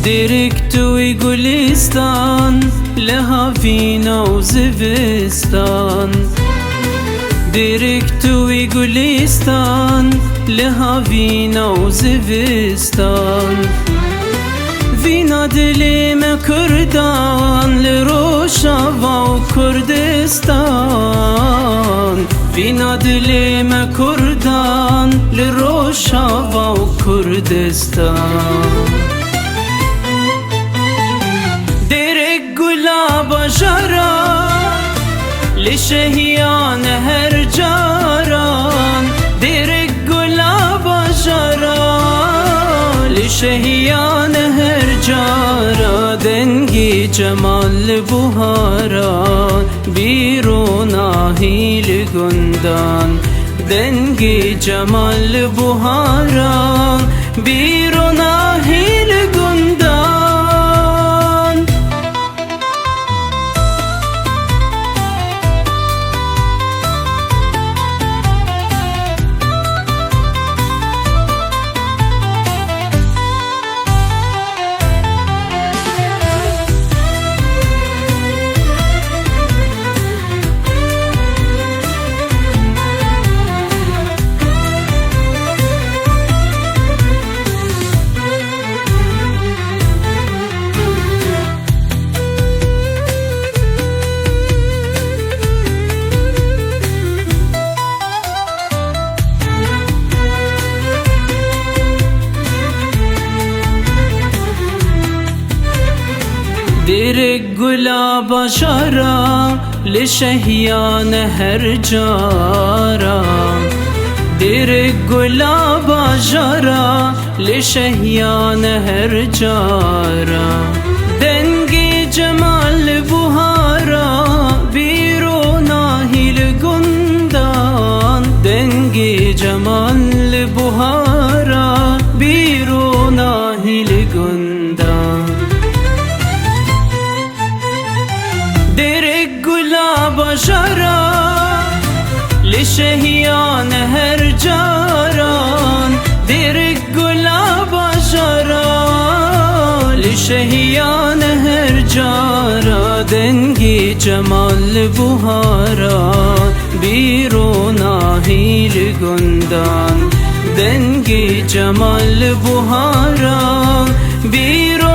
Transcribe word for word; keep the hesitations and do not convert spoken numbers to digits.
Dêrik tu wî gulîstan, li havîna û zivistan. Dêrik tu wî gulîstan, li havîna û zivistan. Vîna dilê me Kurdan, li Rojava û Kurdistan. Vîna dilê me Kurdan, li Rojava û Kurdistan. Dêrek gula bajara, li şehiyan her caran. Dêrek gula bajara, li şehiyan her cara. Dengê Cemal li buhara, bîr û nahî li gundan. Dengê Cemal li buhara, bîr û nahî li gundan. Dêrek gula bajara, li şehiyan her cara. Dêrek gula bajara, li şehiyan her cara. Dengê Cemal li buhara, bîr û nahî li gundan. Dengê Cemal li buhara, bîr û nahî li gundan. Dêrek gula bajara, li şehiyan her caran. Dêrek gula bajara, li şehiyan her cara. Dengê Cemal li buhara, bîr û nahî li gundan. Dengê Cemal li buhara, bîr û